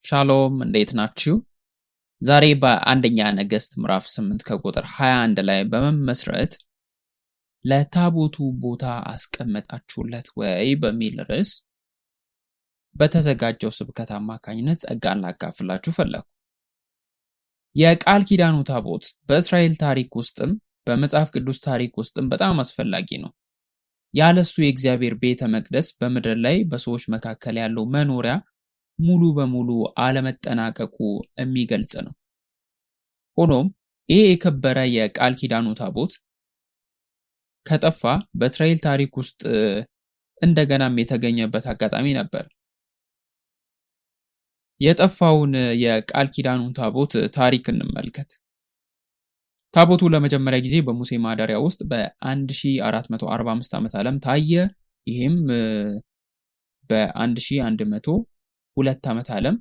ሻሎም፣ እንዴት ናችሁ? ዛሬ በአንደኛ ነገሥት ምዕራፍ 8 ከቁጥር 21 ላይ በመመስረት ለታቦቱ ቦታ አስቀመጣችሁለት ወይ በሚል ርዕስ በተዘጋጀው ስብከት አማካኝነት ጸጋን ላካፍላችሁ ፈለኩ። የቃል ኪዳኑ ታቦት በእስራኤል ታሪክ ውስጥም በመጽሐፍ ቅዱስ ታሪክ ውስጥም በጣም አስፈላጊ ነው። ያለሱ የእግዚአብሔር ቤተ መቅደስ በምድር ላይ በሰዎች መካከል ያለው መኖሪያ ሙሉ በሙሉ አለመጠናቀቁ የሚገልጽ ነው። ሆኖም ይሄ የከበረ የቃል ኪዳኑ ታቦት ከጠፋ በእስራኤል ታሪክ ውስጥ እንደገናም የተገኘበት አጋጣሚ ነበር። የጠፋውን የቃል ኪዳኑን ታቦት ታሪክ እንመልከት። ታቦቱ ለመጀመሪያ ጊዜ በሙሴ ማደሪያ ውስጥ በ1445 ዓመተ ዓለም ታየ። ይህም በ1102 ዓመተ ዓለም፣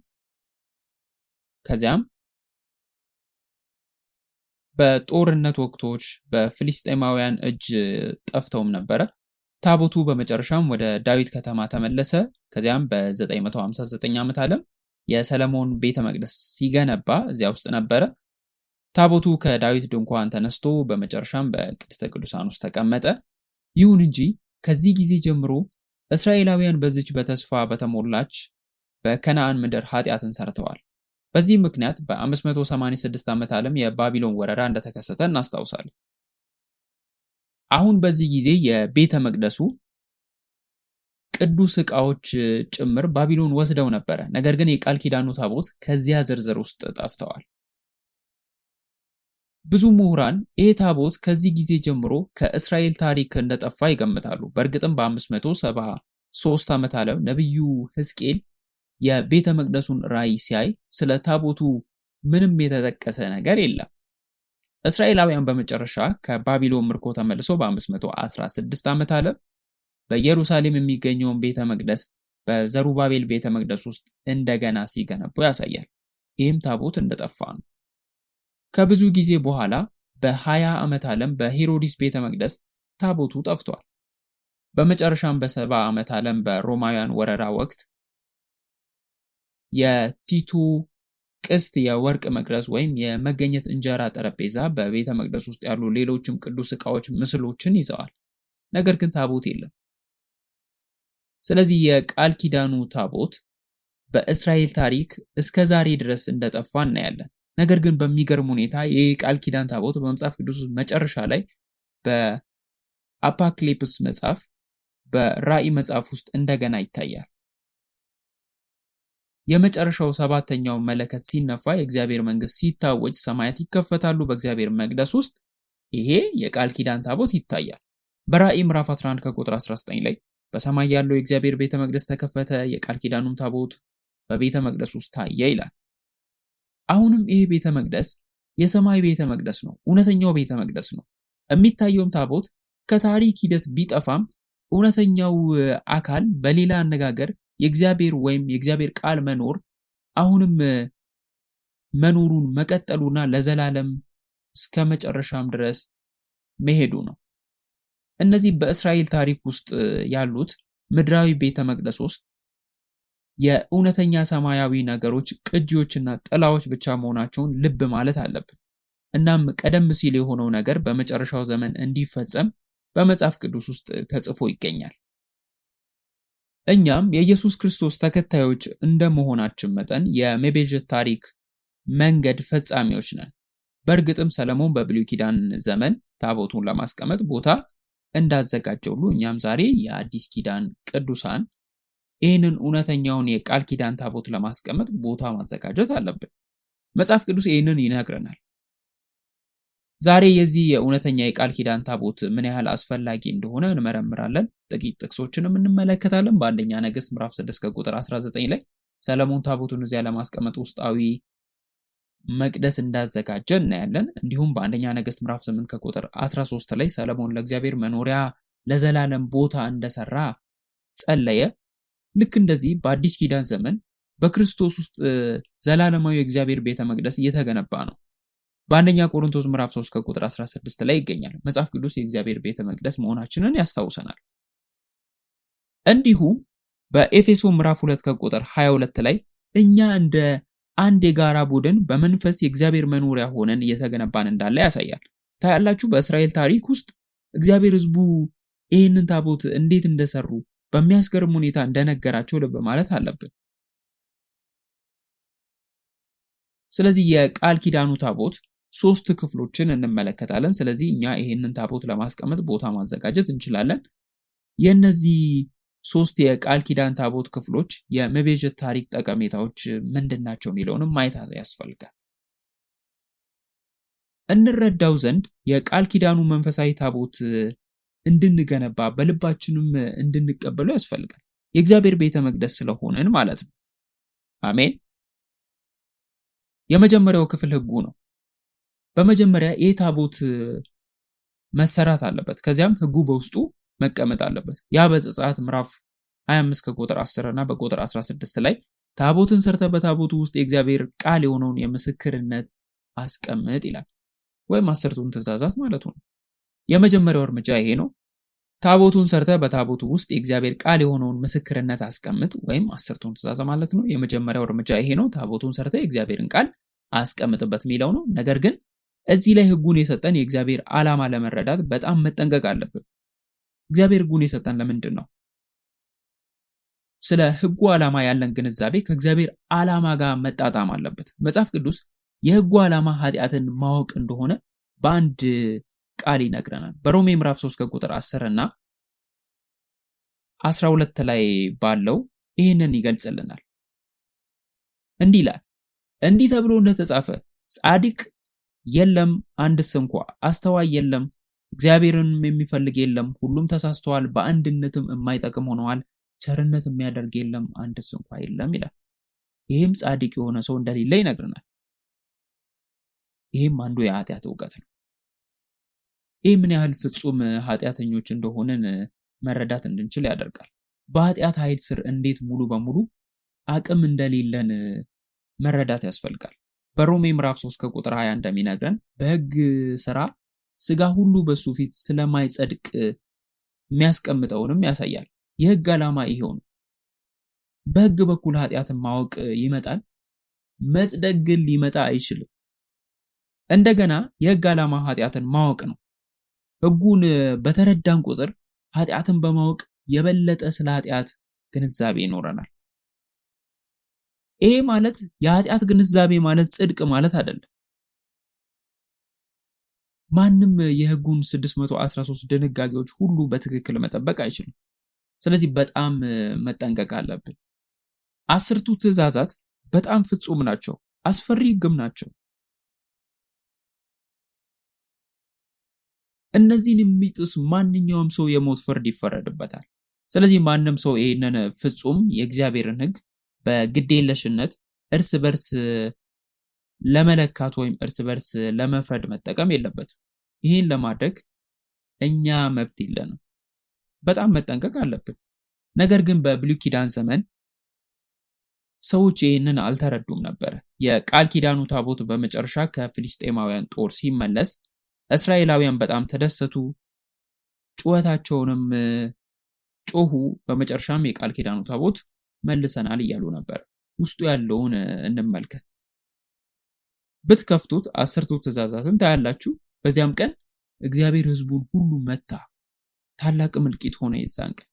ከዚያም በጦርነት ወቅቶች በፍልስጤማውያን እጅ ጠፍተውም ነበረ። ታቦቱ በመጨረሻም ወደ ዳዊት ከተማ ተመለሰ። ከዚያም በ959 ዓመተ ዓለም የሰለሞን ቤተ መቅደስ ሲገነባ እዚያ ውስጥ ነበረ። ታቦቱ ከዳዊት ድንኳን ተነስቶ በመጨረሻም በቅድስተ ቅዱሳን ውስጥ ተቀመጠ። ይሁን እንጂ ከዚህ ጊዜ ጀምሮ እስራኤላውያን በዚች በተስፋ በተሞላች በከነዓን ምድር ኃጢአትን ሰርተዋል። በዚህ ምክንያት በ586 ዓመተ ዓለም የባቢሎን ወረራ እንደተከሰተ እናስታውሳለን። አሁን በዚህ ጊዜ የቤተ መቅደሱ ቅዱስ ዕቃዎች ጭምር ባቢሎን ወስደው ነበረ። ነገር ግን የቃል ኪዳኑ ታቦት ከዚያ ዝርዝር ውስጥ ጠፍተዋል። ብዙ ምሁራን ይህ ታቦት ከዚህ ጊዜ ጀምሮ ከእስራኤል ታሪክ እንደጠፋ ይገምታሉ። በእርግጥም በ573 ዓመተ ዓለም ነቢዩ ሕዝቅኤል የቤተ መቅደሱን ራእይ ሲያይ ስለ ታቦቱ ምንም የተጠቀሰ ነገር የለም። እስራኤላውያን በመጨረሻ ከባቢሎን ምርኮ ተመልሶ በ516 ዓመተ ዓለም በኢየሩሳሌም የሚገኘውን ቤተ መቅደስ በዘሩባቤል ቤተ መቅደስ ውስጥ እንደገና ሲገነቡ ያሳያል። ይህም ታቦት እንደጠፋ ነው። ከብዙ ጊዜ በኋላ በ20 ዓመት ዓለም በሄሮድስ ቤተ መቅደስ ታቦቱ ጠፍቷል። በመጨረሻም በ70 ዓመት ዓለም በሮማውያን ወረራ ወቅት የቲቱ ቅስት የወርቅ መቅረዝ ወይም የመገኘት እንጀራ ጠረጴዛ በቤተ መቅደስ ውስጥ ያሉ ሌሎችም ቅዱስ ዕቃዎች ምስሎችን ይዘዋል። ነገር ግን ታቦት የለም። ስለዚህ የቃል ኪዳኑ ታቦት በእስራኤል ታሪክ እስከ ዛሬ ድረስ እንደጠፋ እናያለን። ነገር ግን በሚገርም ሁኔታ ይህ የቃል ኪዳን ታቦት በመጽሐፍ ቅዱስ መጨረሻ ላይ በአፖካሊፕስ መጽሐፍ በራእይ መጽሐፍ ውስጥ እንደገና ይታያል። የመጨረሻው ሰባተኛው መለከት ሲነፋ የእግዚአብሔር መንግስት ሲታወጅ ሰማያት ይከፈታሉ። በእግዚአብሔር መቅደስ ውስጥ ይሄ የቃል ኪዳን ታቦት ይታያል። በራእይ ምዕራፍ 11 ከቁጥር 19 ላይ በሰማይ ያለው የእግዚአብሔር ቤተ መቅደስ ተከፈተ፣ የቃል ኪዳኑም ታቦት በቤተ መቅደስ ውስጥ ታየ ይላል። አሁንም ይሄ ቤተ መቅደስ የሰማይ ቤተ መቅደስ ነው። እውነተኛው ቤተ መቅደስ ነው። የሚታየውም ታቦት ከታሪክ ሂደት ቢጠፋም እውነተኛው አካል፣ በሌላ አነጋገር የእግዚአብሔር ወይም የእግዚአብሔር ቃል መኖር አሁንም መኖሩን መቀጠሉና ለዘላለም እስከ መጨረሻም ድረስ መሄዱ ነው። እነዚህ በእስራኤል ታሪክ ውስጥ ያሉት ምድራዊ ቤተ መቅደስ ውስጥ የእውነተኛ ሰማያዊ ነገሮች ቅጂዎችና ጥላዎች ብቻ መሆናቸውን ልብ ማለት አለብን። እናም ቀደም ሲል የሆነው ነገር በመጨረሻው ዘመን እንዲፈጸም በመጽሐፍ ቅዱስ ውስጥ ተጽፎ ይገኛል። እኛም የኢየሱስ ክርስቶስ ተከታዮች እንደመሆናችን መጠን የመቤዠት ታሪክ መንገድ ፈጻሚዎች ነን። በእርግጥም ሰለሞን በብሉይ ኪዳን ዘመን ታቦቱን ለማስቀመጥ ቦታ እንዳዘጋጀ ሁሉ እኛም ዛሬ የአዲስ ኪዳን ቅዱሳን ይህንን እውነተኛውን የቃል ኪዳን ታቦት ለማስቀመጥ ቦታ ማዘጋጀት አለብን። መጽሐፍ ቅዱስ ይህንን ይነግረናል። ዛሬ የዚህ የእውነተኛ የቃል ኪዳን ታቦት ምን ያህል አስፈላጊ እንደሆነ እንመረምራለን። ጥቂት ጥቅሶችንም እንመለከታለን። በአንደኛ ነገሥት ምዕራፍ 6 ከቁጥር 19 ላይ ሰለሞን ታቦቱን እዚያ ለማስቀመጥ ውስጣዊ መቅደስ እንዳዘጋጀ እናያለን። እንዲሁም በአንደኛ ነገሥት ምዕራፍ 8 ከቁጥር 13 ላይ ሰለሞን ለእግዚአብሔር መኖሪያ ለዘላለም ቦታ እንደሰራ ጸለየ። ልክ እንደዚህ በአዲስ ኪዳን ዘመን በክርስቶስ ውስጥ ዘላለማዊ የእግዚአብሔር ቤተ መቅደስ እየተገነባ ነው። በአንደኛ ቆሮንቶስ ምዕራፍ 3 ከቁጥር 16 ላይ ይገኛል። መጽሐፍ ቅዱስ የእግዚአብሔር ቤተ መቅደስ መሆናችንን ያስታውሰናል። እንዲሁም በኤፌሶ ምዕራፍ 2 ከቁጥር 22 ላይ እኛ እንደ አንድ የጋራ ቡድን በመንፈስ የእግዚአብሔር መኖሪያ ሆነን እየተገነባን እንዳለ ያሳያል። ታያላችሁ፣ በእስራኤል ታሪክ ውስጥ እግዚአብሔር ሕዝቡ ይህንን ታቦት እንዴት እንደሰሩ በሚያስገርም ሁኔታ እንደነገራቸው ልብ ማለት አለብን። ስለዚህ የቃል ኪዳኑ ታቦት ሶስት ክፍሎችን እንመለከታለን። ስለዚህ እኛ ይህንን ታቦት ለማስቀመጥ ቦታ ማዘጋጀት እንችላለን። የእነዚህ ሶስት የቃል ኪዳን ታቦት ክፍሎች የመቤዠት ታሪክ ጠቀሜታዎች ምንድን ናቸው የሚለውንም ማየት ያስፈልጋል። እንረዳው ዘንድ የቃል ኪዳኑ መንፈሳዊ ታቦት እንድንገነባ በልባችንም እንድንቀበለው ያስፈልጋል። የእግዚአብሔር ቤተ መቅደስ ስለሆንን ማለት ነው። አሜን። የመጀመሪያው ክፍል ሕጉ ነው። በመጀመሪያ ይህ ታቦት መሰራት አለበት። ከዚያም ሕጉ በውስጡ መቀመጥ አለበት። ያ በዘጸአት ምዕራፍ 25 ከቁጥር 10 እና በቁጥር 16 ላይ ታቦትን ሰርተህ በታቦቱ ውስጥ የእግዚአብሔር ቃል የሆነውን የምስክርነት አስቀምጥ ይላል። ወይም አስርቱን ትእዛዛት ማለቱ ነው። የመጀመሪያው እርምጃ ይሄ ነው። ታቦቱን ሰርተህ በታቦቱ ውስጥ የእግዚአብሔር ቃል የሆነውን ምስክርነት አስቀምጥ፣ ወይም አስርቱን ትእዛዝ ማለት ነው። የመጀመሪያው እርምጃ ይሄ ነው። ታቦቱን ሰርተህ የእግዚአብሔርን ቃል አስቀምጥበት የሚለው ነው። ነገር ግን እዚህ ላይ ሕጉን የሰጠን የእግዚአብሔር ዓላማ ለመረዳት በጣም መጠንቀቅ አለብን። እግዚአብሔር ሕጉን የሰጠን ለምንድን ነው? ስለ ሕጉ ዓላማ ያለን ግንዛቤ ከእግዚአብሔር ዓላማ ጋር መጣጣም አለበት። መጽሐፍ ቅዱስ የሕጉ ዓላማ ኃጢአትን ማወቅ እንደሆነ በአንድ ቃል ይነግረናል። በሮሜ ምዕራፍ 3 ከቁጥር 10 እና 12 ላይ ባለው ይህንን ይገልጽልናል። እንዲህ ይላል፣ እንዲህ ተብሎ እንደተጻፈ ጻድቅ የለም አንድስ እንኳ፣ አስተዋይ የለም፣ እግዚአብሔርንም የሚፈልግ የለም። ሁሉም ተሳስተዋል፣ በአንድነትም የማይጠቅም ሆነዋል። ቸርነት የሚያደርግ የለም፣ አንድስ እንኳ የለም ይላል። ይህም ጻድቅ የሆነ ሰው እንደሌለ ይነግረናል። ይህም አንዱ የኃጢአት እውቀት ነው። ይህ ምን ያህል ፍጹም ኃጢአተኞች እንደሆንን መረዳት እንድንችል ያደርጋል። በኃጢአት ኃይል ስር እንዴት ሙሉ በሙሉ አቅም እንደሌለን መረዳት ያስፈልጋል። በሮሜ ምዕራፍ 3 ከቁጥር 20 እንደሚነግረን በሕግ ስራ ስጋ ሁሉ በሱ ፊት ስለማይጸድቅ የሚያስቀምጠውንም ያሳያል። የሕግ ዓላማ ይሄው ነው። በሕግ በኩል ኃጢአትን ማወቅ ይመጣል፣ መጽደቅ ግን ሊመጣ አይችልም። እንደገና የሕግ ዓላማ ኃጢአትን ማወቅ ነው። ሕጉን በተረዳን ቁጥር ኃጢአትን በማወቅ የበለጠ ስለ ኃጢአት ግንዛቤ ይኖረናል። ይሄ ማለት የኃጢአት ግንዛቤ ማለት ጽድቅ ማለት አይደለም። ማንም የሕጉን 613 ድንጋጌዎች ሁሉ በትክክል መጠበቅ አይችልም። ስለዚህ በጣም መጠንቀቅ አለብን። አስርቱ ትእዛዛት በጣም ፍጹም ናቸው፣ አስፈሪ ሕግም ናቸው። እነዚህን የሚጥስ ማንኛውም ሰው የሞት ፍርድ ይፈረድበታል። ስለዚህ ማንም ሰው ይህንን ፍጹም የእግዚአብሔርን ሕግ በግዴለሽነት እርስ በርስ ለመለካት ወይም እርስ በርስ ለመፍረድ መጠቀም የለበትም። ይህን ለማድረግ እኛ መብት የለንም። በጣም መጠንቀቅ አለብን። ነገር ግን በብሉይ ኪዳን ዘመን ሰዎች ይህንን አልተረዱም ነበር። የቃል ኪዳኑ ታቦት በመጨረሻ ከፊልስጤማውያን ጦር ሲመለስ እስራኤላውያን በጣም ተደሰቱ፣ ጩኸታቸውንም ጮሁ። በመጨረሻም የቃል ኪዳኑ ታቦት መልሰናል እያሉ ነበር። ውስጡ ያለውን እንመልከት። ብትከፍቱት አስርቱ ትእዛዛትን ታያላችሁ። በዚያም ቀን እግዚአብሔር ሕዝቡን ሁሉ መታ፣ ታላቅም እልቂት ሆነ የዛን ቀን።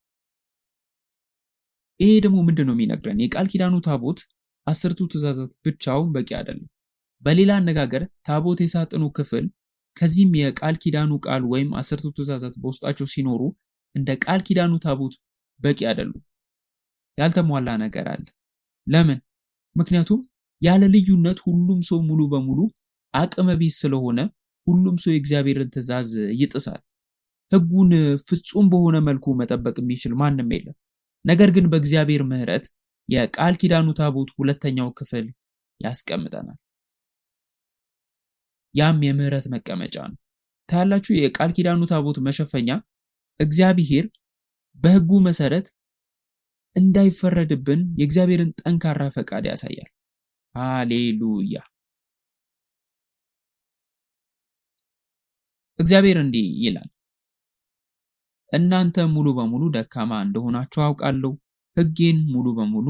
ይሄ ደግሞ ምንድን ነው የሚነግረን? የቃል ኪዳኑ ታቦት አስርቱ ትእዛዛት ብቻውን በቂ አይደለም። በሌላ አነጋገር ታቦት የሳጥኑ ክፍል ከዚህም የቃል ኪዳኑ ቃል ወይም አስርቱ ትእዛዛት በውስጣቸው ሲኖሩ እንደ ቃል ኪዳኑ ታቦት በቂ አይደሉም። ያልተሟላ ነገር አለ። ለምን? ምክንያቱም ያለ ልዩነት ሁሉም ሰው ሙሉ በሙሉ አቅመ ቢስ ስለሆነ ሁሉም ሰው የእግዚአብሔርን ትእዛዝ ይጥሳል። ሕጉን ፍጹም በሆነ መልኩ መጠበቅ የሚችል ማንም የለም። ነገር ግን በእግዚአብሔር ምሕረት የቃል ኪዳኑ ታቦት ሁለተኛው ክፍል ያስቀምጠናል። ያም የምህረት መቀመጫ ነው። ታያላችሁ፣ የቃል ኪዳኑ ታቦት መሸፈኛ እግዚአብሔር በሕጉ መሰረት እንዳይፈረድብን የእግዚአብሔርን ጠንካራ ፈቃድ ያሳያል። ሃሌሉያ! እግዚአብሔር እንዲህ ይላል፣ እናንተ ሙሉ በሙሉ ደካማ እንደሆናችሁ አውቃለሁ። ሕጌን ሙሉ በሙሉ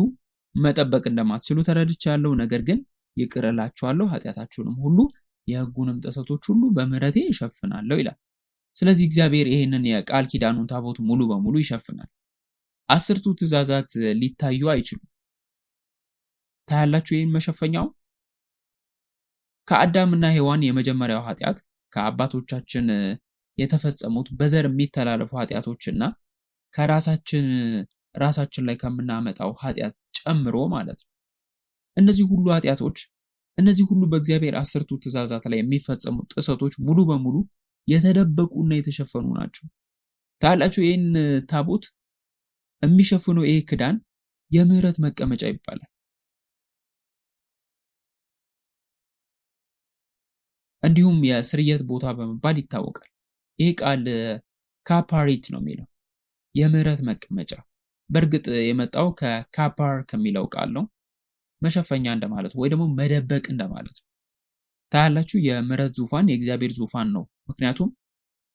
መጠበቅ እንደማትችሉ ተረድቻለሁ። ነገር ግን ይቅር እላችኋለሁ፣ ኃጢአታችሁንም ሁሉ የሕጉንም ጥሰቶች ሁሉ በምሕረቴ እሸፍናለሁ ይላል። ስለዚህ እግዚአብሔር ይህንን የቃል ኪዳኑን ታቦት ሙሉ በሙሉ ይሸፍናል። 10ቱ ትእዛዛት ሊታዩ አይችሉም። ታያላችሁ ይህን መሸፈኛው። ከአዳምና ሔዋን የመጀመሪያው ኃጢአት ከአባቶቻችን የተፈጸሙት በዘር የሚተላለፉ ኃጢአቶችና ከራሳችን ራሳችን ላይ ከምናመጣው ኃጢአት ጨምሮ ማለት ነው። እነዚህ ሁሉ ኃጢአቶች፣ እነዚህ ሁሉ በእግዚአብሔር 10ቱ ትእዛዛት ላይ የሚፈጸሙ ጥሰቶች ሙሉ በሙሉ የተደበቁና የተሸፈኑ ናቸው። ታያላችሁ ይህን ታቦት የሚሸፍነው ይህ ክዳን የምህረት መቀመጫ ይባላል። እንዲሁም የስርየት ቦታ በመባል ይታወቃል። ይህ ቃል ካፓሪት ነው የሚለው፣ የምህረት መቀመጫ። በእርግጥ የመጣው ከካፓር ከሚለው ቃል ነው። መሸፈኛ እንደማለት ወይ ደግሞ መደበቅ እንደማለት ነው። ታያላችሁ የምህረት ዙፋን የእግዚአብሔር ዙፋን ነው። ምክንያቱም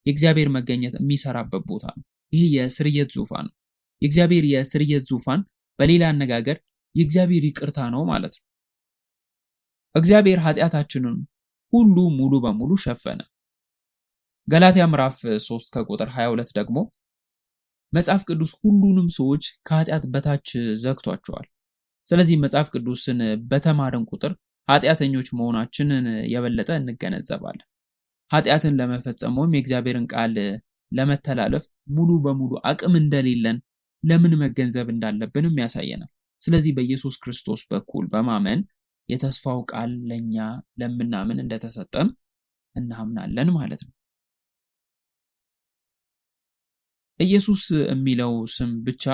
የእግዚአብሔር መገኘት የሚሰራበት ቦታ ነው። ይህ የስርየት ዙፋን ነው። የእግዚአብሔር የስርየት ዙፋን በሌላ አነጋገር የእግዚአብሔር ይቅርታ ነው ማለት ነው። እግዚአብሔር ኃጢአታችንን ሁሉ ሙሉ በሙሉ ሸፈነ። ገላትያ ምዕራፍ 3 ከቁጥር 22 ደግሞ መጽሐፍ ቅዱስ ሁሉንም ሰዎች ከኃጢአት በታች ዘግቷቸዋል። ስለዚህ መጽሐፍ ቅዱስን በተማርን ቁጥር ኃጢአተኞች መሆናችንን የበለጠ እንገነዘባለን። ኃጢአትን ለመፈጸም ወይም የእግዚአብሔርን ቃል ለመተላለፍ ሙሉ በሙሉ አቅም እንደሌለን ለምን መገንዘብ እንዳለብንም ያሳየናል። ስለዚህ በኢየሱስ ክርስቶስ በኩል በማመን የተስፋው ቃል ለኛ ለምናምን እንደተሰጠም እናምናለን ማለት ነው። ኢየሱስ የሚለው ስም ብቻ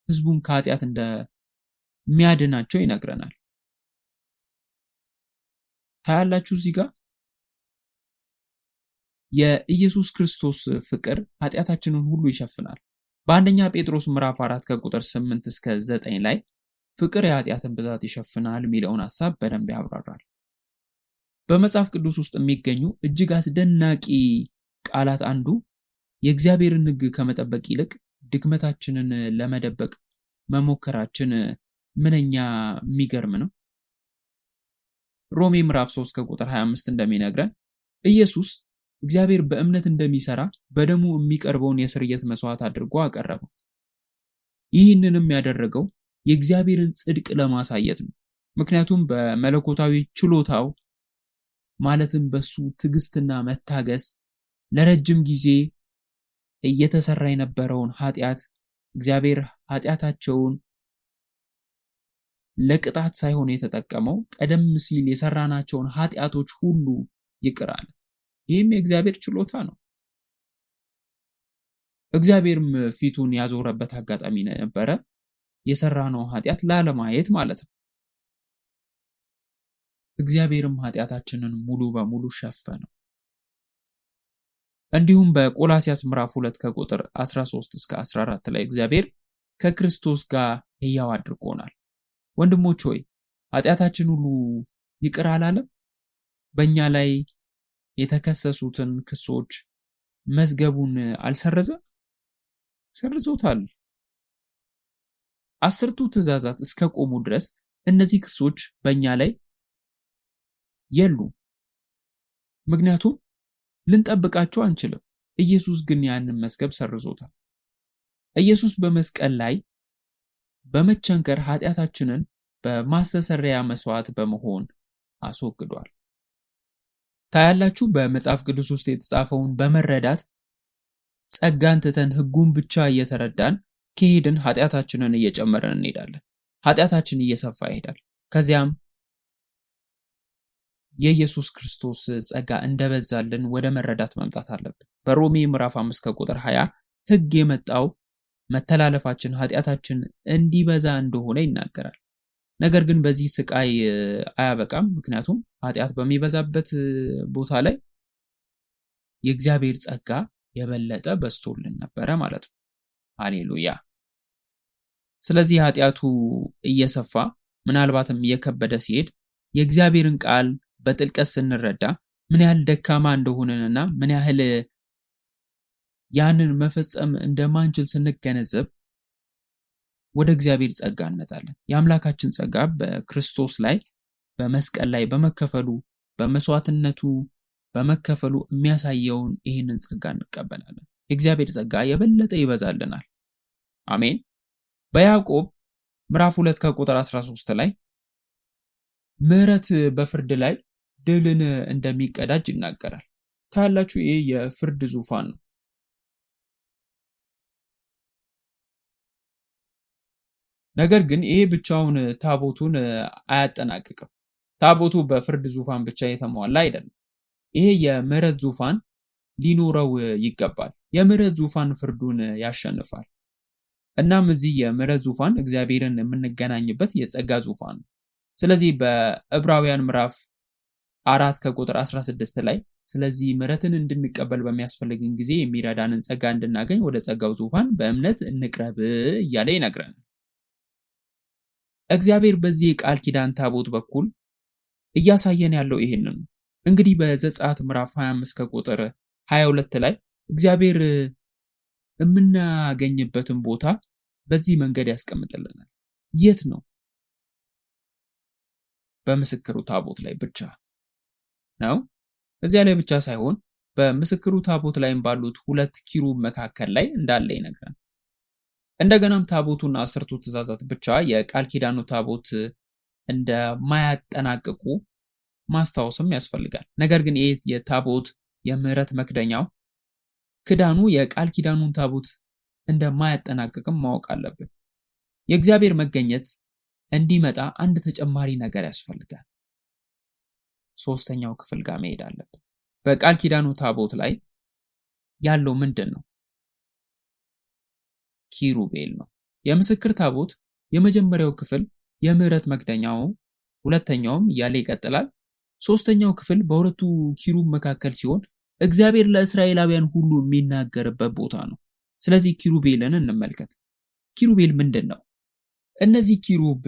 ሕዝቡን ከኃጢአት እንደሚያድናቸው ይነግረናል። ታያላችሁ እዚህ ጋር የኢየሱስ ክርስቶስ ፍቅር ኃጢአታችንን ሁሉ ይሸፍናል። በአንደኛ ጴጥሮስ ምዕራፍ 4 ከቁጥር 8 እስከ 9 ላይ ፍቅር የኃጢአትን ብዛት ይሸፍናል የሚለውን ሐሳብ በደንብ ያብራራል። በመጽሐፍ ቅዱስ ውስጥ የሚገኙ እጅግ አስደናቂ ቃላት አንዱ የእግዚአብሔርን ሕግ ከመጠበቅ ይልቅ ድክመታችንን ለመደበቅ መሞከራችን ምንኛ የሚገርም ነው። ሮሜ ምዕራፍ 3 ከቁጥር 25 እንደሚነግረን ኢየሱስ እግዚአብሔር በእምነት እንደሚሰራ በደሙ የሚቀርበውን የስርየት መስዋዕት አድርጎ አቀረበው። ይህንንም ያደረገው የእግዚአብሔርን ጽድቅ ለማሳየት ነው። ምክንያቱም በመለኮታዊ ችሎታው ማለትም በሱ ትዕግስትና መታገስ ለረጅም ጊዜ እየተሰራ የነበረውን ኃጢአት እግዚአብሔር ኃጢአታቸውን ለቅጣት ሳይሆን የተጠቀመው ቀደም ሲል የሰራናቸውን ኃጢአቶች ሁሉ ይቅር አለ። ይህም የእግዚአብሔር ችሎታ ነው። እግዚአብሔርም ፊቱን ያዞረበት አጋጣሚ ነበረ፣ የሰራነው ኃጢአት ላለማየት ማለት ነው። እግዚአብሔርም ኃጢአታችንን ሙሉ በሙሉ ሸፈነው። እንዲሁም በቆላስያስ ምዕራፍ 2 ከቁጥር 13 እስከ 14 ላይ እግዚአብሔር ከክርስቶስ ጋር ሕያው አድርጎናል። ወንድሞች ሆይ ኃጢአታችን ሁሉ ይቅር አላለም? በእኛ ላይ የተከሰሱትን ክሶች መዝገቡን አልሰረዘም? ሰርዞታል። 10ቱ ትእዛዛት እስከ ቆሙ ድረስ እነዚህ ክሶች በእኛ ላይ የሉም። ምክንያቱም ልንጠብቃቸው አንችልም። ኢየሱስ ግን ያንን መዝገብ ሰርዞታል። ኢየሱስ በመስቀል ላይ በመቸንከር ኃጢአታችንን በማስተሰሪያ መስዋዕት በመሆን አስወግዷል። ታያላችሁ በመጽሐፍ ቅዱስ ውስጥ የተጻፈውን በመረዳት ጸጋን ትተን ሕጉን ብቻ እየተረዳን ከሄድን ኃጢአታችንን እየጨመረን እንሄዳለን። ኃጢአታችን እየሰፋ ይሄዳል። ከዚያም የኢየሱስ ክርስቶስ ጸጋ እንደበዛልን ወደ መረዳት መምጣት አለብን። በሮሜ ምዕራፍ 5 ከቁጥር 20 ሕግ የመጣው መተላለፋችን ኃጢአታችን እንዲበዛ እንደሆነ ይናገራል። ነገር ግን በዚህ ስቃይ አያበቃም። ምክንያቱም ኃጢአት በሚበዛበት ቦታ ላይ የእግዚአብሔር ጸጋ የበለጠ በዝቶልን ነበረ ማለት ነው። ሃሌሉያ። ስለዚህ ኃጢአቱ እየሰፋ ምናልባትም እየከበደ ሲሄድ የእግዚአብሔርን ቃል በጥልቀት ስንረዳ ምን ያህል ደካማ እንደሆነንና ምን ያህል ያንን መፈጸም እንደማንችል ስንገነዘብ ወደ እግዚአብሔር ጸጋ እንመጣለን። የአምላካችን ጸጋ በክርስቶስ ላይ በመስቀል ላይ በመከፈሉ በመስዋዕትነቱ በመከፈሉ የሚያሳየውን ይህንን ጸጋ እንቀበላለን። የእግዚአብሔር ጸጋ የበለጠ ይበዛልናል። አሜን። በያዕቆብ ምዕራፍ 2 ከቁጥር 13 ላይ ምሕረት በፍርድ ላይ ድልን እንደሚቀዳጅ ይናገራል። ታያላችሁ፣ ይህ የፍርድ ዙፋን ነው። ነገር ግን ይሄ ብቻውን ታቦቱን አያጠናቅቅም። ታቦቱ በፍርድ ዙፋን ብቻ የተሟላ አይደለም። ይሄ የምህረት ዙፋን ሊኖረው ይገባል። የምህረት ዙፋን ፍርዱን ያሸንፋል። እናም እዚህ የምህረት ዙፋን እግዚአብሔርን የምንገናኝበት የጸጋ ዙፋን ነው። ስለዚህ በዕብራውያን ምዕራፍ 4 ከቁጥር 16 ላይ ስለዚህ ምህረትን እንድንቀበል በሚያስፈልግን ጊዜ የሚረዳንን ጸጋ እንድናገኝ ወደ ጸጋው ዙፋን በእምነት እንቅረብ እያለ ይነግረናል። እግዚአብሔር በዚህ የቃል ኪዳን ታቦት በኩል እያሳየን ያለው ይሄንን ነው። እንግዲህ በዘጸአት ምዕራፍ 25 ከቁጥር 22 ላይ እግዚአብሔር የምናገኝበትን ቦታ በዚህ መንገድ ያስቀምጥልናል። የት ነው? በምስክሩ ታቦት ላይ ብቻ ነው። እዚያ ላይ ብቻ ሳይሆን በምስክሩ ታቦት ላይም ባሉት ሁለት ኪሩብ መካከል ላይ እንዳለ ይነግረናል። እንደገናም ታቦቱና አስርቱ ትእዛዛት ብቻ የቃል ኪዳኑ ታቦት እንደማያጠናቅቁ ማስታወስም ያስፈልጋል። ነገር ግን ይህ የታቦት የምህረት መክደኛው ክዳኑ የቃል ኪዳኑን ታቦት እንደማያጠናቅቅም ማወቅ አለብን። የእግዚአብሔር መገኘት እንዲመጣ አንድ ተጨማሪ ነገር ያስፈልጋል። ሶስተኛው ክፍል ጋር መሄድ አለብን። በቃል ኪዳኑ ታቦት ላይ ያለው ምንድን ነው? ኪሩቤል ነው። የምስክር ታቦት የመጀመሪያው ክፍል የምህረት መክደኛው፣ ሁለተኛውም እያለ ይቀጥላል። ሶስተኛው ክፍል በሁለቱ ኪሩብ መካከል ሲሆን እግዚአብሔር ለእስራኤላውያን ሁሉ የሚናገርበት ቦታ ነው። ስለዚህ ኪሩቤልን እንመልከት። ኪሩቤል ምንድን ነው? እነዚህ ኪሩብ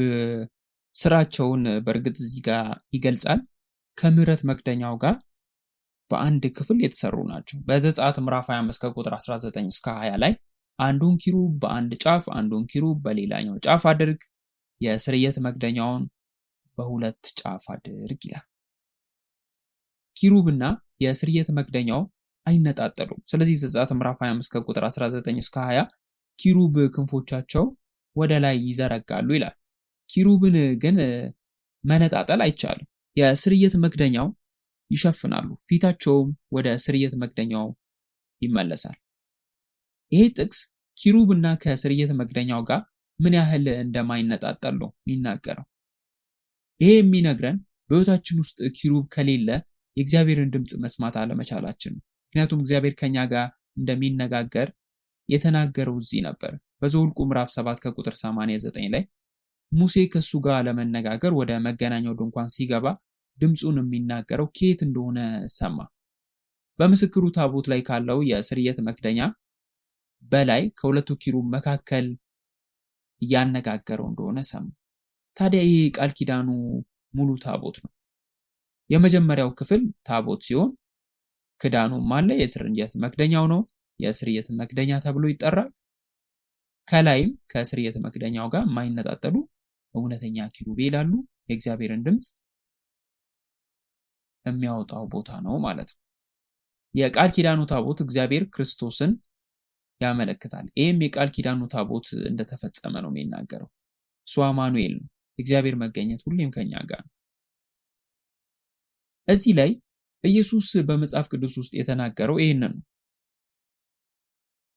ስራቸውን በእርግጥ እዚህ ጋር ይገልጻል። ከምህረት መክደኛው ጋር በአንድ ክፍል የተሰሩ ናቸው። በዘጸአት ምዕራፍ 25 ከቁጥር 19 እስከ 20 ላይ አንዱን ኪሩብ በአንድ ጫፍ አንዱን ኪሩብ በሌላኛው ጫፍ አድርግ፣ የስርየት መክደኛውን በሁለት ጫፍ አድርግ ይላል። ኪሩብና የስርየት መክደኛው አይነጣጠሉም። ስለዚህ ዘጸአት ምዕራፍ 25 ከቁጥር 19 እስከ 20 ኪሩብ ክንፎቻቸው ወደ ላይ ይዘረጋሉ ይላል። ኪሩብን ግን መነጣጠል አይቻልም። የስርየት መክደኛው ይሸፍናሉ፣ ፊታቸውም ወደ ስርየት መክደኛው ይመለሳል። ይሄ ጥቅስ ኪሩብና ከስርየት መክደኛው ጋር ምን ያህል እንደማይነጣጠል ነው የሚናገረው። ይሄ የሚነግረን በሕይወታችን ውስጥ ኪሩብ ከሌለ የእግዚአብሔርን ድምፅ መስማት አለመቻላችን ነው። ምክንያቱም እግዚአብሔር ከኛ ጋር እንደሚነጋገር የተናገረው እዚህ ነበር። በዘኍልቍ ምዕራፍ 7 ከቁጥር 89 ላይ ሙሴ ከሱ ጋር ለመነጋገር ወደ መገናኛው ድንኳን ሲገባ ድምፁን የሚናገረው ከየት እንደሆነ ሰማ። በምስክሩ ታቦት ላይ ካለው የስርየት መክደኛ በላይ ከሁለቱ ኪሩብ መካከል እያነጋገረው እንደሆነ ሰማ። ታዲያ ይህ ቃል ኪዳኑ ሙሉ ታቦት ነው። የመጀመሪያው ክፍል ታቦት ሲሆን ክዳኑም አለ፣ የስርየት መክደኛው ነው። የስርየት መክደኛ ተብሎ ይጠራል። ከላይም ከስርየት መክደኛው ጋር የማይነጣጠሉ እውነተኛ ኪሩቤል አሉ። የእግዚአብሔርን ድምፅ የሚያወጣው ቦታ ነው ማለት ነው። የቃል ኪዳኑ ታቦት እግዚአብሔር ክርስቶስን ያመለክታል። ይህም የቃል ኪዳኑ ታቦት እንደተፈጸመ ነው የሚናገረው። እሱ አማኑኤል ነው። የእግዚአብሔር መገኘት ሁሌም ከኛ ጋር ነው። እዚህ ላይ ኢየሱስ በመጽሐፍ ቅዱስ ውስጥ የተናገረው ይህንን ነው።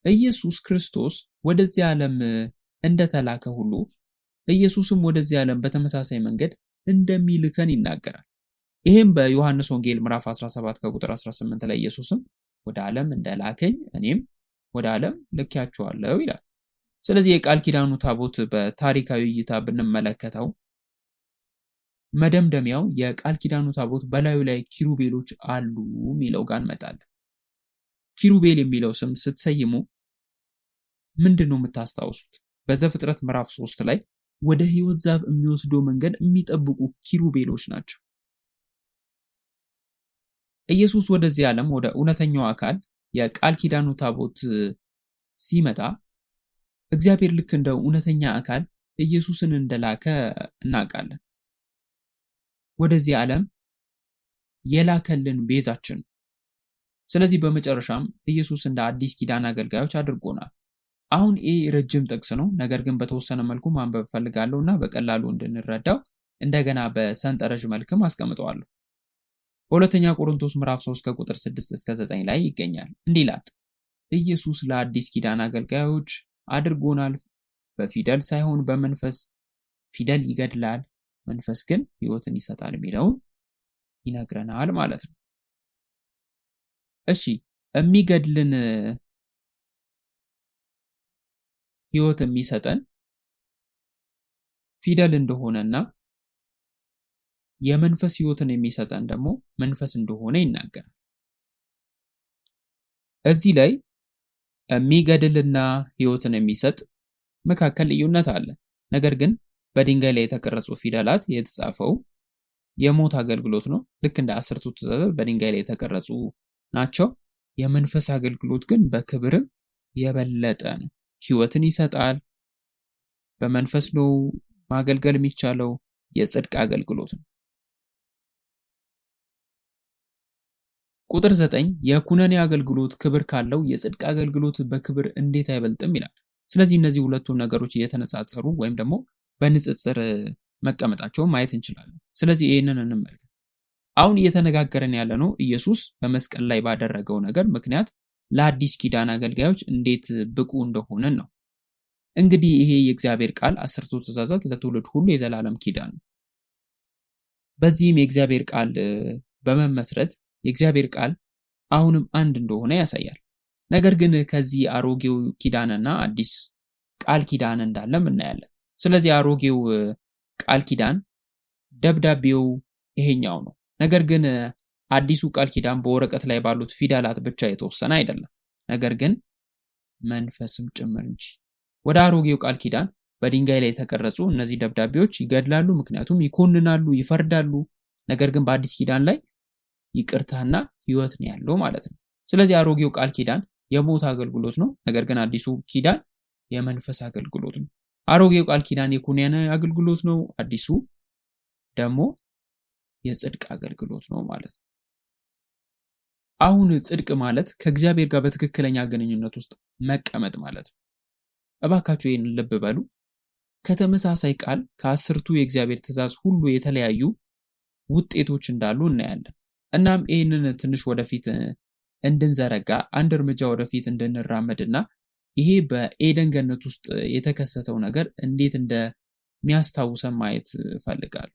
ኢየሱስ ክርስቶስ ወደዚህ ዓለም እንደተላከ ሁሉ ኢየሱስም ወደዚህ ዓለም በተመሳሳይ መንገድ እንደሚልከን ይናገራል። ይህም በዮሐንስ ወንጌል ምዕራፍ 17 ከቁጥር 18 ላይ ኢየሱስም ወደ ዓለም እንደላከኝ እኔም ወደ ዓለም ልኬያችኋለሁ ይላል። ስለዚህ የቃል ኪዳኑ ታቦት በታሪካዊ እይታ ብንመለከተው መደምደሚያው የቃል ኪዳኑ ታቦት በላዩ ላይ ኪሩቤሎች አሉ የሚለው ጋር እንመጣለን። ኪሩቤል የሚለው ስም ስትሰይሙ ምንድን ነው የምታስታውሱት? በዘፍጥረት ምዕራፍ 3 ላይ ወደ ሕይወት ዛፍ የሚወስደው መንገድ የሚጠብቁ ኪሩቤሎች ናቸው። ኢየሱስ ወደዚህ ዓለም ወደ እውነተኛው አካል የቃል ኪዳኑ ታቦት ሲመጣ እግዚአብሔር ልክ እንደ እውነተኛ አካል ኢየሱስን እንደላከ እናውቃለን። ወደዚህ ዓለም የላከልን ቤዛችን። ስለዚህ በመጨረሻም ኢየሱስ እንደ አዲስ ኪዳን አገልጋዮች አድርጎናል። አሁን ይህ ረጅም ጥቅስ ነው፣ ነገር ግን በተወሰነ መልኩ ማንበብ እፈልጋለሁ እና በቀላሉ እንድንረዳው እንደገና በሰንጠረዥ መልክም አስቀምጠዋለሁ። በሁለተኛ ቆሮንቶስ ምዕራፍ 3 ከቁጥር 6 እስከ 9 ላይ ይገኛል። እንዲህ ይላል፣ ኢየሱስ ለአዲስ ኪዳን አገልጋዮች አድርጎናል፣ በፊደል ሳይሆን በመንፈስ። ፊደል ይገድላል፣ መንፈስ ግን ሕይወትን ይሰጣል የሚለውን ይነግረናል ማለት ነው። እሺ፣ የሚገድልን ሕይወት የሚሰጠን ፊደል እንደሆነና የመንፈስ ሕይወትን የሚሰጠን ደግሞ መንፈስ እንደሆነ ይናገራል። እዚህ ላይ የሚገድልና ሕይወትን የሚሰጥ መካከል ልዩነት አለ። ነገር ግን በድንጋይ ላይ የተቀረጹ ፊደላት የተጻፈው የሞት አገልግሎት ነው። ልክ እንደ አስርቱ ትእዛዛት በድንጋይ ላይ የተቀረጹ ናቸው። የመንፈስ አገልግሎት ግን በክብርም የበለጠ ነው። ሕይወትን ይሰጣል። በመንፈስ ነው ማገልገል የሚቻለው። የጽድቅ አገልግሎት ነው። ቁጥር 9 የኩነኔ አገልግሎት ክብር ካለው የጽድቅ አገልግሎት በክብር እንዴት አይበልጥም ይላል። ስለዚህ እነዚህ ሁለቱ ነገሮች እየተነጻጸሩ ወይም ደግሞ በንጽጽር መቀመጣቸውን ማየት እንችላለን። ስለዚህ ይህንን እንመልከት። አሁን እየተነጋገረን ያለነው ኢየሱስ በመስቀል ላይ ባደረገው ነገር ምክንያት ለአዲስ ኪዳን አገልጋዮች እንዴት ብቁ እንደሆነን ነው። እንግዲህ ይሄ የእግዚአብሔር ቃል አስርቱ ትእዛዛት ለትውልድ ሁሉ የዘላለም ኪዳን ነው። በዚህም የእግዚአብሔር ቃል በመመስረት የእግዚአብሔር ቃል አሁንም አንድ እንደሆነ ያሳያል። ነገር ግን ከዚህ አሮጌው ኪዳንና አዲስ ቃል ኪዳን እንዳለም እናያለን። ስለዚህ አሮጌው ቃል ኪዳን ደብዳቤው ይሄኛው ነው። ነገር ግን አዲሱ ቃል ኪዳን በወረቀት ላይ ባሉት ፊደላት ብቻ የተወሰነ አይደለም፣ ነገር ግን መንፈስም ጭምር እንጂ። ወደ አሮጌው ቃል ኪዳን በድንጋይ ላይ የተቀረጹ እነዚህ ደብዳቤዎች ይገድላሉ፣ ምክንያቱም ይኮንናሉ፣ ይፈርዳሉ። ነገር ግን በአዲስ ኪዳን ላይ ይቅርታና ሕይወት ነው ያለው ማለት ነው። ስለዚህ አሮጌው ቃል ኪዳን የሞት አገልግሎት ነው፣ ነገር ግን አዲሱ ኪዳን የመንፈስ አገልግሎት ነው። አሮጌው ቃል ኪዳን የኩነኔ አገልግሎት ነው፣ አዲሱ ደግሞ የጽድቅ አገልግሎት ነው ማለት ነው። አሁን ጽድቅ ማለት ከእግዚአብሔር ጋር በትክክለኛ ግንኙነት ውስጥ መቀመጥ ማለት ነው። እባካችሁ ይህን ልብ በሉ። ከተመሳሳይ ቃል ከአስርቱ የእግዚአብሔር ትእዛዝ ሁሉ የተለያዩ ውጤቶች እንዳሉ እናያለን። እናም ይህንን ትንሽ ወደፊት እንድንዘረጋ አንድ እርምጃ ወደፊት እንድንራመድና ይሄ በኤደን ገነት ውስጥ የተከሰተው ነገር እንዴት እንደሚያስታውሰን ማየት እፈልጋለሁ።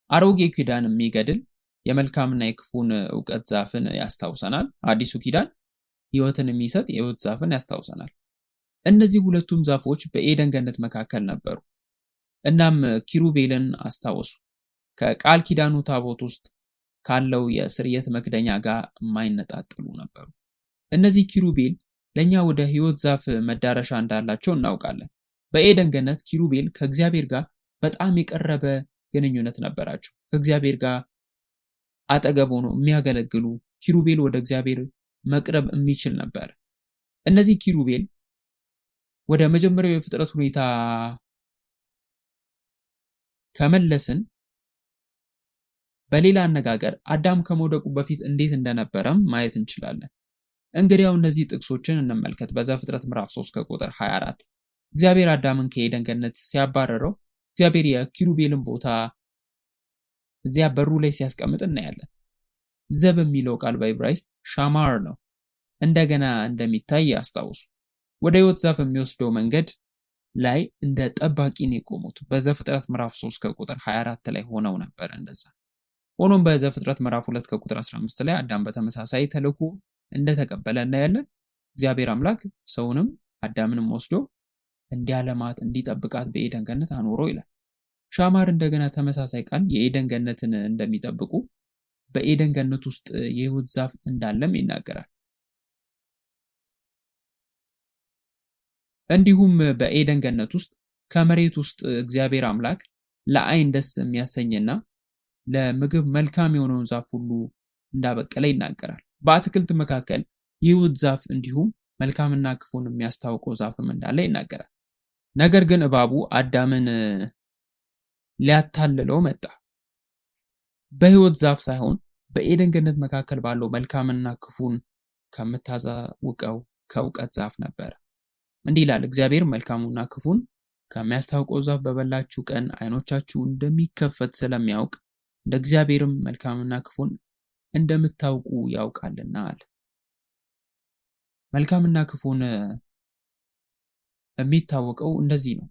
አሮጌ ኪዳን የሚገድል የመልካምና የክፉን እውቀት ዛፍን ያስታውሰናል። አዲሱ ኪዳን ሕይወትን የሚሰጥ የሕይወት ዛፍን ያስታውሰናል። እነዚህ ሁለቱም ዛፎች በኤደን ገነት መካከል ነበሩ። እናም ኪሩቤልን አስታወሱ። ከቃል ኪዳኑ ታቦት ውስጥ ካለው የስርየት መክደኛ ጋር የማይነጣጠሉ ነበሩ። እነዚህ ኪሩቤል ለኛ ወደ ሕይወት ዛፍ መዳረሻ እንዳላቸው እናውቃለን። በኤደን ገነት ኪሩቤል ከእግዚአብሔር ጋር በጣም የቀረበ ግንኙነት ነበራቸው። ከእግዚአብሔር ጋር አጠገብ ሆኖ የሚያገለግሉ ኪሩቤል ወደ እግዚአብሔር መቅረብ የሚችል ነበር። እነዚህ ኪሩቤል ወደ መጀመሪያው የፍጥረት ሁኔታ ከመለስን፣ በሌላ አነጋገር አዳም ከመውደቁ በፊት እንዴት እንደነበረም ማየት እንችላለን። እንግዲያው እነዚህ ጥቅሶችን እንመልከት። በዘፍጥረት ምዕራፍ 3 ከቁጥር 24 እግዚአብሔር አዳምን ከኤደን ገነት ሲያባረረው እግዚአብሔር የኪሩቤልን ቦታ እዚያ በሩ ላይ ሲያስቀምጥ እናያለን። ዘብ የሚለው ቃል በዕብራይስጥ ሻማር ነው። እንደገና እንደሚታይ አስታውሱ። ወደ ሕይወት ዛፍ የሚወስደው መንገድ ላይ እንደ ጠባቂ ነው የቆሙት። በዘፍጥረት ምዕራፍ 3 ከቁጥር 24 ላይ ሆነው ነበር እንደዛ። ሆኖም በዘፍጥረት ምዕራፍ 2 ከቁጥር 15 ላይ አዳም በተመሳሳይ ተልእኮ እንደተቀበለ እናያለን። እግዚአብሔር አምላክ ሰውንም አዳምንም ወስዶ እንዲያለማት እንዲጠብቃት በኤደን ገነት አኖረው ይላል። ሻማር እንደገና ተመሳሳይ ቃል የኤደን ገነትን እንደሚጠብቁ በኤደን ገነት ውስጥ የሕይወት ዛፍ እንዳለም ይናገራል። እንዲሁም በኤደን ገነት ውስጥ ከመሬት ውስጥ እግዚአብሔር አምላክ ለዓይን ደስ የሚያሰኝና ለምግብ መልካም የሆነውን ዛፍ ሁሉ እንዳበቀለ ይናገራል። በአትክልት መካከል የሕይወት ዛፍ እንዲሁም መልካምና ክፉን የሚያስታውቀው ዛፍም እንዳለ ይናገራል። ነገር ግን እባቡ አዳምን ሊያታልለው መጣ። በሕይወት ዛፍ ሳይሆን በኤደን ገነት መካከል ባለው መልካምና ክፉን ከምታሳውቀው ከእውቀት ዛፍ ነበረ። እንዲህ ይላል፣ እግዚአብሔር መልካሙና ክፉን ከሚያስታውቀው ዛፍ በበላችሁ ቀን ዓይኖቻችሁ እንደሚከፈት ስለሚያውቅ እንደ እግዚአብሔርም መልካምና ክፉን እንደምታውቁ ያውቃልና አለ። መልካምና ክፉን የሚታወቀው እንደዚህ ነው።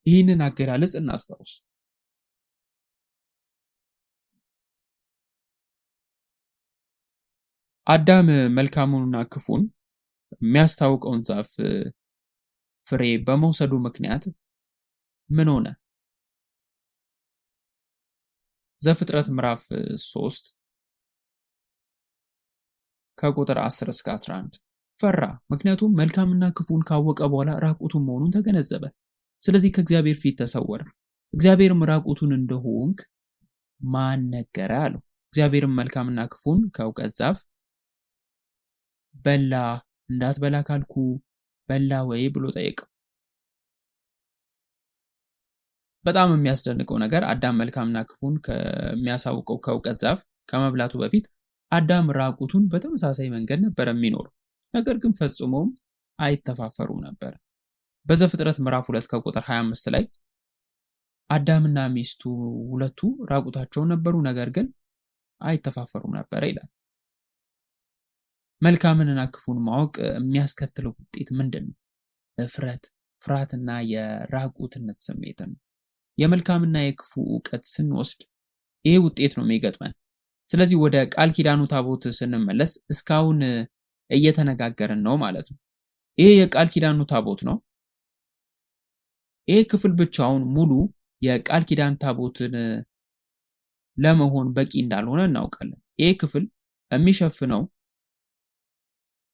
ይህንን አገላለጽ እናስታውስ። አዳም መልካሙንና ክፉን የሚያስታውቀውን ዛፍ ፍሬ በመውሰዱ ምክንያት ምን ሆነ? ዘፍጥረት ምዕራፍ 3 ከቁጥር 10 እስከ 11 ፈራ፣ ምክንያቱም መልካምና ክፉን ካወቀ በኋላ ራቁቱን መሆኑን ተገነዘበ። ስለዚህ ከእግዚአብሔር ፊት ተሰወረ። እግዚአብሔርም ራቁቱን እንደሆንክ ማን ነገረ አለው። እግዚአብሔርም መልካምና ክፉን ከእውቀት ዛፍ በላ እንዳትበላ ካልኩ በላ ወይ ብሎ ጠየቀው። በጣም የሚያስደንቀው ነገር አዳም መልካምና ክፉን ከሚያሳውቀው ከእውቀት ዛፍ ከመብላቱ በፊት አዳም ራቁቱን በተመሳሳይ መንገድ ነበር የሚኖረው። ነገር ግን ፈጽሞም አይተፋፈሩም ነበር። በዘፍጥረት ምዕራፍ 2 ከቁጥር 25 ላይ አዳምና ሚስቱ ሁለቱ ራቁታቸውን ነበሩ፣ ነገር ግን አይተፋፈሩም ነበር ይላል። መልካምንና ክፉን ማወቅ የሚያስከትለው ውጤት ምንድን ነው? እፍረት፣ ፍርሃትና የራቁትነት ስሜት ነው። የመልካምና የክፉ እውቀት ስንወስድ ይሄ ውጤት ነው የሚገጥመን። ስለዚህ ወደ ቃል ኪዳኑ ታቦት ስንመለስ እስካሁን እየተነጋገርን ነው ማለት ነው። ይሄ የቃል ኪዳኑ ታቦት ነው። ይሄ ክፍል ብቻውን ሙሉ የቃል ኪዳን ታቦትን ለመሆን በቂ እንዳልሆነ እናውቃለን። ይሄ ክፍል የሚሸፍነው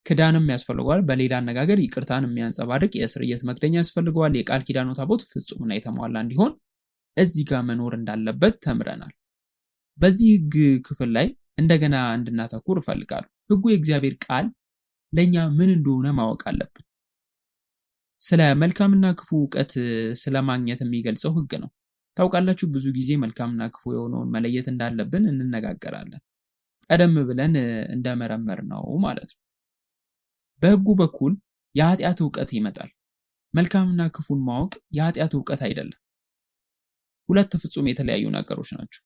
ክዳንም ያስፈልገዋል። በሌላ አነጋገር ይቅርታን የሚያንጸባርቅ የስርየት መክደኛ ያስፈልገዋል። የቃል ኪዳኑ ታቦት ፍጹምና የተሟላ እንዲሆን እዚህ ጋር መኖር እንዳለበት ተምረናል። በዚህ ሕግ ክፍል ላይ እንደገና እንድናተኩር እፈልጋለሁ። ሕጉ የእግዚአብሔር ቃል ለእኛ ምን እንደሆነ ማወቅ አለብን። ስለ መልካምና ክፉ እውቀት ስለማግኘት የሚገልጸው ሕግ ነው። ታውቃላችሁ፣ ብዙ ጊዜ መልካምና ክፉ የሆነውን መለየት እንዳለብን እንነጋገራለን። ቀደም ብለን እንደመረመር ነው ማለት ነው። በሕጉ በኩል የኃጢአት እውቀት ይመጣል። መልካምና ክፉን ማወቅ የኃጢአት እውቀት አይደለም። ሁለት ፍጹም የተለያዩ ነገሮች ናቸው።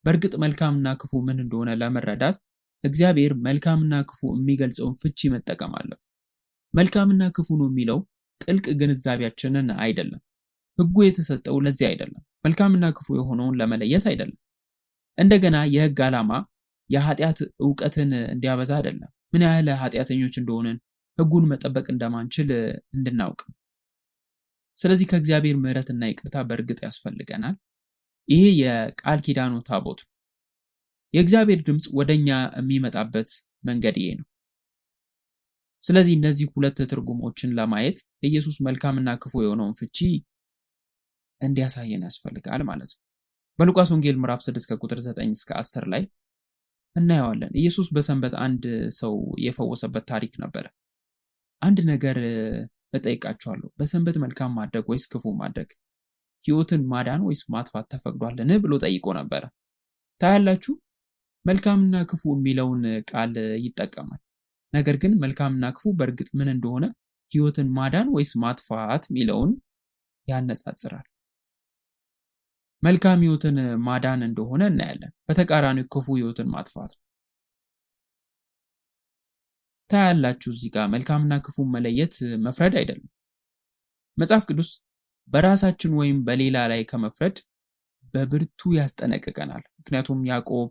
በእርግጥ መልካምና ክፉ ምን እንደሆነ ለመረዳት እግዚአብሔር መልካምና ክፉ የሚገልጸውን ፍቺ መጠቀም አለብን። መልካምና ክፉ ነው የሚለው ጥልቅ ግንዛቤያችንን አይደለም። ሕጉ የተሰጠው ለዚህ አይደለም። መልካምና ክፉ የሆነውን ለመለየት አይደለም። እንደገና የሕግ ዓላማ የኃጢአት እውቀትን እንዲያበዛ አይደለም። ምን ያህል ኃጢአተኞች እንደሆንን ሕጉን መጠበቅ እንደማንችል እንድናውቅ። ስለዚህ ከእግዚአብሔር ምሕረትና ይቅርታ በእርግጥ ያስፈልገናል። ይሄ የቃል ኪዳኑ ታቦት ነው። የእግዚአብሔር ድምፅ ወደኛ የሚመጣበት መንገድ ይሄ ነው። ስለዚህ እነዚህ ሁለት ትርጉሞችን ለማየት ኢየሱስ መልካምና ክፉ የሆነውን ፍቺ እንዲያሳየን ያስፈልጋል ማለት ነው። በሉቃስ ወንጌል ምዕራፍ 6 ከቁጥር 9 እስከ 10 ላይ እናየዋለን። ኢየሱስ በሰንበት አንድ ሰው የፈወሰበት ታሪክ ነበረ። አንድ ነገር እጠይቃችኋለሁ፣ በሰንበት መልካም ማድረግ ወይስ ክፉ ማድረግ፣ ሕይወትን ማዳን ወይስ ማጥፋት ተፈቅዷልን ብሎ ጠይቆ ነበረ። ታያላችሁ፣ መልካምና ክፉ የሚለውን ቃል ይጠቀማል። ነገር ግን መልካምና ክፉ በእርግጥ ምን እንደሆነ ሕይወትን ማዳን ወይስ ማጥፋት የሚለውን ያነጻጽራል። መልካም ሕይወትን ማዳን እንደሆነ እናያለን። በተቃራኒው ክፉ ሕይወትን ማጥፋት ነው። ታያላችሁ፣ እዚህ ጋር መልካምና ክፉ መለየት መፍረድ አይደለም። መጽሐፍ ቅዱስ በራሳችን ወይም በሌላ ላይ ከመፍረድ በብርቱ ያስጠነቅቀናል። ምክንያቱም ያዕቆብ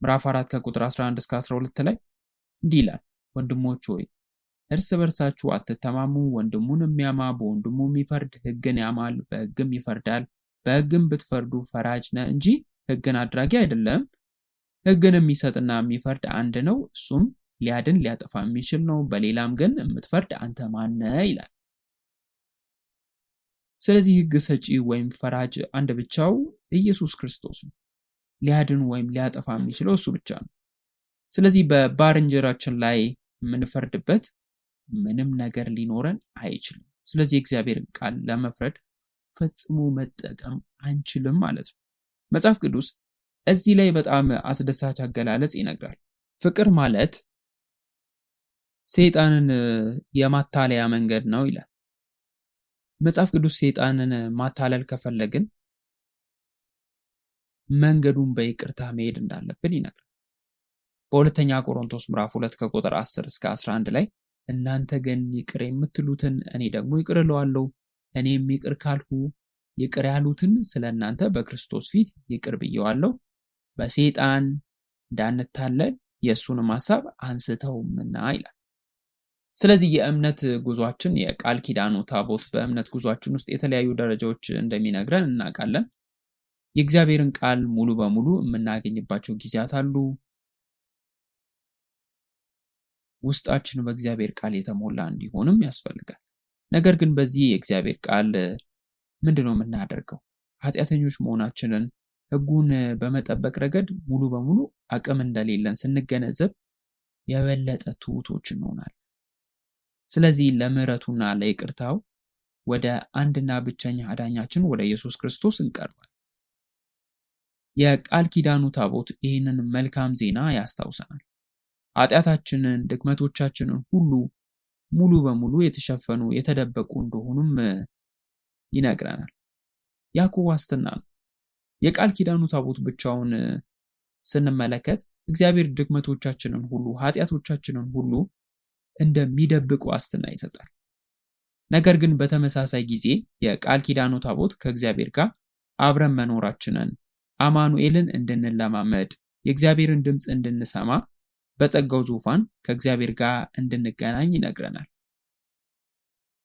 ምዕራፍ 4 ከቁጥር 11 እስከ 12 ላይ እንዲህ ይላል፣ ወንድሞች ሆይ እርስ በርሳችሁ አትተማሙ። ወንድሙን የሚያማ በወንድሙ የሚፈርድ ሕግን ያማል፣ በሕግም ይፈርዳል። በሕግም ብትፈርዱ ፈራጅ ነህ እንጂ ሕግን አድራጊ አይደለም። ሕግን የሚሰጥና የሚፈርድ አንድ ነው፣ እሱም ሊያድን ሊያጠፋ የሚችል ነው። በሌላም ግን የምትፈርድ አንተ ማነህ ይላል። ስለዚህ ሕግ ሰጪ ወይም ፈራጅ አንድ ብቻው ኢየሱስ ክርስቶስ ነው። ሊያድን ወይም ሊያጠፋ የሚችለው እሱ ብቻ ነው። ስለዚህ በባልንጀራችን ላይ የምንፈርድበት ምንም ነገር ሊኖረን አይችልም። ስለዚህ የእግዚአብሔርን ቃል ለመፍረድ ፈጽሞ መጠቀም አንችልም ማለት ነው። መጽሐፍ ቅዱስ እዚህ ላይ በጣም አስደሳች አገላለጽ ይነግራል። ፍቅር ማለት ሰይጣንን የማታለያ መንገድ ነው ይላል። መጽሐፍ ቅዱስ ሰይጣንን ማታለል ከፈለግን መንገዱን በይቅርታ መሄድ እንዳለብን ይነግራል። በሁለተኛ ቆሮንቶስ ምዕራፍ 2 ከቁጥር 10 እስከ 11 ላይ እናንተ ግን ይቅር የምትሉትን እኔ ደግሞ ይቅር እለዋለሁ፣ እኔም ይቅር ካልሁ ይቅር ያሉትን ስለ እናንተ በክርስቶስ ፊት ይቅር ብየዋለሁ፣ በሰይጣን እንዳንታለል የእሱንም ሐሳብ አንስተውምና ይላል። ስለዚህ የእምነት ጉዟችን የቃል ኪዳኑ ታቦት በእምነት ጉዟችን ውስጥ የተለያዩ ደረጃዎች እንደሚነግረን እናውቃለን። የእግዚአብሔርን ቃል ሙሉ በሙሉ የምናገኝባቸው ጊዜያት አሉ። ውስጣችን በእግዚአብሔር ቃል የተሞላ እንዲሆንም ያስፈልጋል። ነገር ግን በዚህ የእግዚአብሔር ቃል ምንድነው የምናደርገው? ኃጢአተኞች መሆናችንን ሕጉን በመጠበቅ ረገድ ሙሉ በሙሉ አቅም እንደሌለን ስንገነዘብ የበለጠ ትሑቶች እንሆናለን። ስለዚህ ለምህረቱና ለይቅርታው ወደ አንድና ብቸኛ አዳኛችን ወደ ኢየሱስ ክርስቶስ እንቀርባለን። የቃል ኪዳኑ ታቦት ይህንን መልካም ዜና ያስታውሰናል። ኃጢአታችንን፣ ድክመቶቻችንን ሁሉ ሙሉ በሙሉ የተሸፈኑ የተደበቁ እንደሆኑም ይነግረናል። ያዕቆብ ዋስትና ነው። የቃል ኪዳኑ ታቦት ብቻውን ስንመለከት እግዚአብሔር ድክመቶቻችንን ሁሉ ኃጢአቶቻችንን ሁሉ እንደሚደብቅ ዋስትና ይሰጣል። ነገር ግን በተመሳሳይ ጊዜ የቃል ኪዳኑ ታቦት ከእግዚአብሔር ጋር አብረን መኖራችንን፣ አማኑኤልን እንድንለማመድ፣ የእግዚአብሔርን ድምፅ እንድንሰማ፣ በጸጋው ዙፋን ከእግዚአብሔር ጋር እንድንገናኝ ይነግረናል።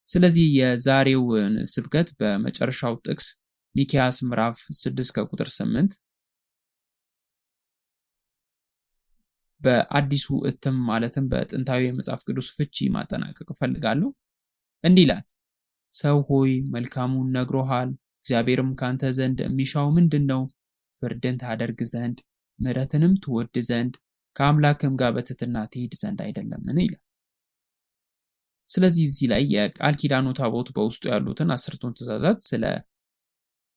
ስለዚህ የዛሬውን ስብከት በመጨረሻው ጥቅስ ሚክያስ ምዕራፍ 6 ከቁጥር 8 በአዲሱ እትም ማለትም በጥንታዊ የመጽሐፍ ቅዱስ ፍቺ ማጠናቀቅ እፈልጋለሁ። እንዲህ ይላል፣ ሰው ሆይ መልካሙን ነግሮሃል፣ እግዚአብሔርም ካንተ ዘንድ የሚሻው ምንድን ነው? ፍርድን ታደርግ ዘንድ ምሕረትንም ትወድ ዘንድ ከአምላክም ጋር በትሕትና ትሄድ ዘንድ አይደለምን? ይላል። ስለዚህ እዚህ ላይ የቃል ኪዳኑ ታቦት በውስጡ ያሉትን 10ቱን ትእዛዛት ስለ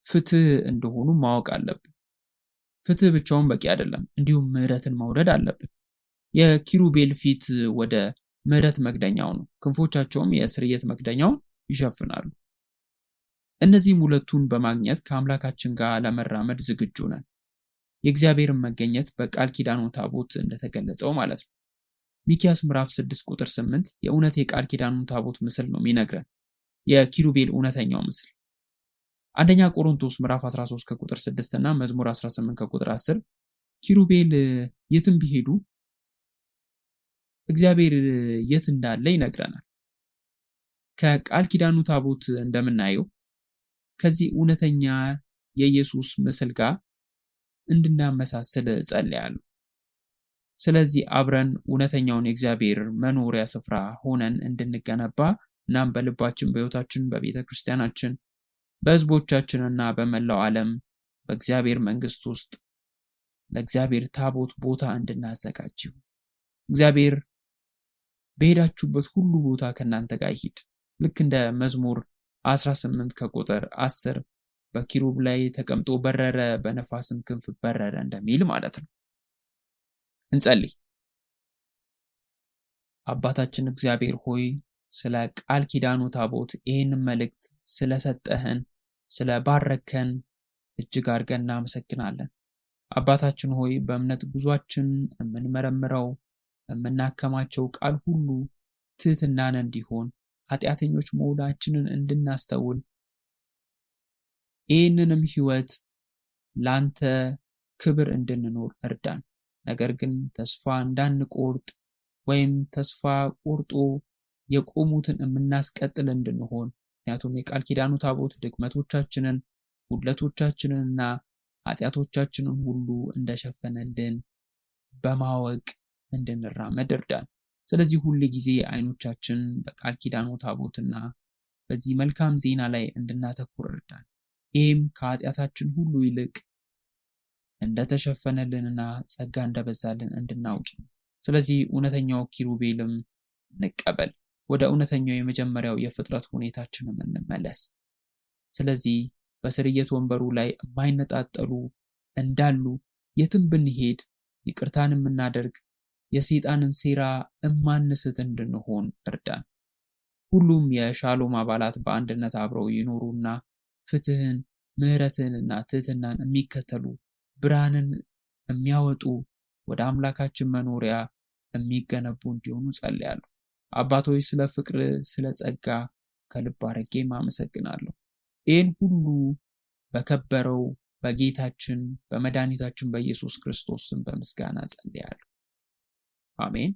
ፍትህ እንደሆኑ ማወቅ አለብን። ፍትህ ብቻውን በቂ አይደለም፣ እንዲሁም ምሕረትን መውደድ አለብን። የኪሩቤል ፊት ወደ ምሕረት መክደኛው ነው፣ ክንፎቻቸውም የስርየት መክደኛውን ይሸፍናሉ። እነዚህም ሁለቱን በማግኘት ከአምላካችን ጋር ለመራመድ ዝግጁ ነን። የእግዚአብሔርን መገኘት በቃል ኪዳኑ ታቦት እንደተገለጸው ማለት ነው። ሚክያስ ምዕራፍ 6 ቁጥር 8 የእውነት የቃል ኪዳኑን ታቦት ምስል ነው የሚነግረን፣ የኪሩቤል እውነተኛው ምስል። አንደኛ ቆሮንቶስ ምዕራፍ 13 ከቁጥር 6 እና መዝሙር 18 ከቁጥር 10 ኪሩቤል የትም ቢሄዱ እግዚአብሔር የት እንዳለ ይነግረናል። ከቃል ኪዳኑ ታቦት እንደምናየው ከዚህ እውነተኛ የኢየሱስ ምስል ጋር እንድናመሳስል እጸልያለሁ። ስለዚህ አብረን እውነተኛውን የእግዚአብሔር መኖሪያ ስፍራ ሆነን እንድንገነባ እናም በልባችን፣ በሕይወታችን፣ በቤተክርስቲያናችን፣ በሕዝቦቻችንና በመላው ዓለም በእግዚአብሔር መንግስት ውስጥ ለእግዚአብሔር ታቦት ቦታ እንድናዘጋጅ። እግዚአብሔር በሄዳችሁበት ሁሉ ቦታ ከእናንተ ጋር ይሂድ። ልክ እንደ መዝሙር 18 ከቁጥር 10 በኪሩብ ላይ ተቀምጦ በረረ፣ በነፋስም ክንፍ በረረ እንደሚል ማለት ነው። እንጸልይ። አባታችን እግዚአብሔር ሆይ ስለ ቃል ኪዳኑ ታቦት ይህንን መልእክት ስለሰጠህን፣ ስለባረከን እጅግ አድርገን እናመሰግናለን። አባታችን ሆይ በእምነት ጉዟችን የምንመረምረው የምናከማቸው ቃል ሁሉ ትሕትናን እንዲሆን፣ ኃጢአተኞች መሆናችንን እንድናስተውል፣ ይህንንም ሕይወት ላንተ ክብር እንድንኖር እርዳን። ነገር ግን ተስፋ እንዳንቆርጥ ወይም ተስፋ ቆርጦ የቆሙትን የምናስቀጥል እንድንሆን፣ ምክንያቱም የቃል ኪዳኑ ታቦት ድክመቶቻችንን፣ ጉድለቶቻችንንና ኃጢአቶቻችንን ሁሉ እንደሸፈነልን በማወቅ እንድንራመድ እርዳን። ስለዚህ ሁል ጊዜ አይኖቻችን በቃል ኪዳኑ ታቦትና በዚህ መልካም ዜና ላይ እንድናተኩር እርዳን። ይህም ከኃጢአታችን ሁሉ ይልቅ እንደተሸፈነልንና ጸጋ እንደበዛልን እንድናውቅ ነው። ስለዚህ እውነተኛው ኪሩቤልም እንቀበል። ወደ እውነተኛው የመጀመሪያው የፍጥረት ሁኔታችንም እንመለስ። ስለዚህ በስርየት ወንበሩ ላይ የማይነጣጠሉ እንዳሉ የትም ብንሄድ ይቅርታን የምናደርግ፣ የሰይጣንን ሴራ እማንስት እንድንሆን እርዳን። ሁሉም የሻሎም አባላት በአንድነት አብረው ይኖሩና ፍትህን፣ ምህረትንና ትህትናን የሚከተሉ፣ ብርሃንን የሚያወጡ፣ ወደ አምላካችን መኖሪያ የሚገነቡ እንዲሆኑ ጸልያለሁ። አባቶች፣ ስለ ፍቅር፣ ስለ ጸጋ ከልብ አድርጌ አመሰግናለሁ። ይህን ሁሉ በከበረው በጌታችን በመድኃኒታችን በኢየሱስ ክርስቶስ ስም በምስጋና ጸልያለሁ። አሜን።